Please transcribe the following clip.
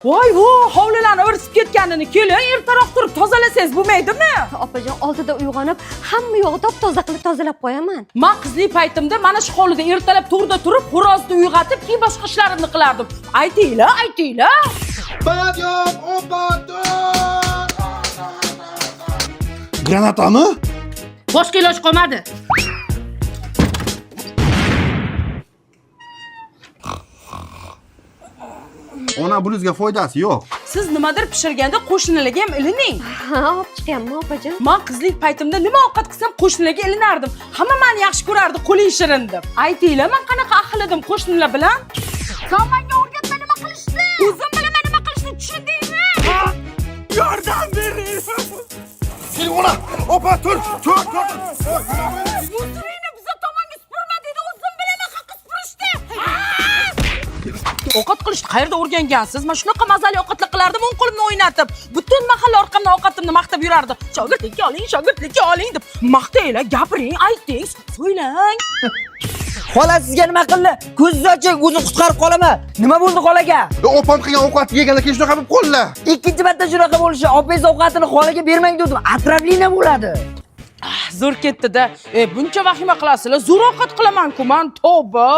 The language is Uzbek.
Voy vo, hovlilarni o'risib ketganini keling, ertaroq turib tozalasangiz bo'lmaydimi? Opajon, 6da uyg'onib, hamma yog'i top toza qilib tozalab qo'yaman. Man qizlik paytimda mana shu hovlida ertalab 4da turib, xo'rozni uyg'otib, keyin boshqa ishlarimni qilardim. Aytinglar, aytinglar. Подъем, опа, Granatami? Boshqa iloj qolmadi. Ona, bunizga foydasi yo'q. Siz nimadir pishirganda qo'shnilarga ham ilining. Ha, olib chiqyapman, opajon. Man qizlik paytimda nima ovqat qilsam qo'shnilarga ilinardim. Hamma meni yaxshi ko'rardi, qo'ling shirin deb. Aytinglar, man qanaqa ahil edim qo'shnilar bilan? Sen menga o'rgatma nima qilishni. O'zim bilaman nima qilishni, tushundingmi? Yordam bering. Keling ona, opa tur, tur, tur. Musurini biza tomonga supurma dedi, o'zim bilaman qayerga supurishni. Ovqat qilishni qayerda o'rgangansiz? Men shunaqa mazali ovqatlar qilardim, o'ng qo'limni o'ynatib. Butun mahalla orqamdan ovqatimni maqtab yurardi. Shogirdlikka oling, shogirdlikka oling deb maqtanglar, gapiring, ayting, so'ylang. Xola sizga nima qildi? Ko'zingizni oching, o'zim qutqarib qolaman. Nima bo'ldi xolaga? Opam qilgan ovqat yegandan keyin shunaqa bo'lib qoldi. Ikkinchi marta shunaqa bo'lishi, opangiz ovqatini xolaga bermang dedim. Отравление bo'ladi. Zo'r ketdi-da. E, buncha vahima qilasizlar. Zo'r ovqat qilaman-ku man, tavba.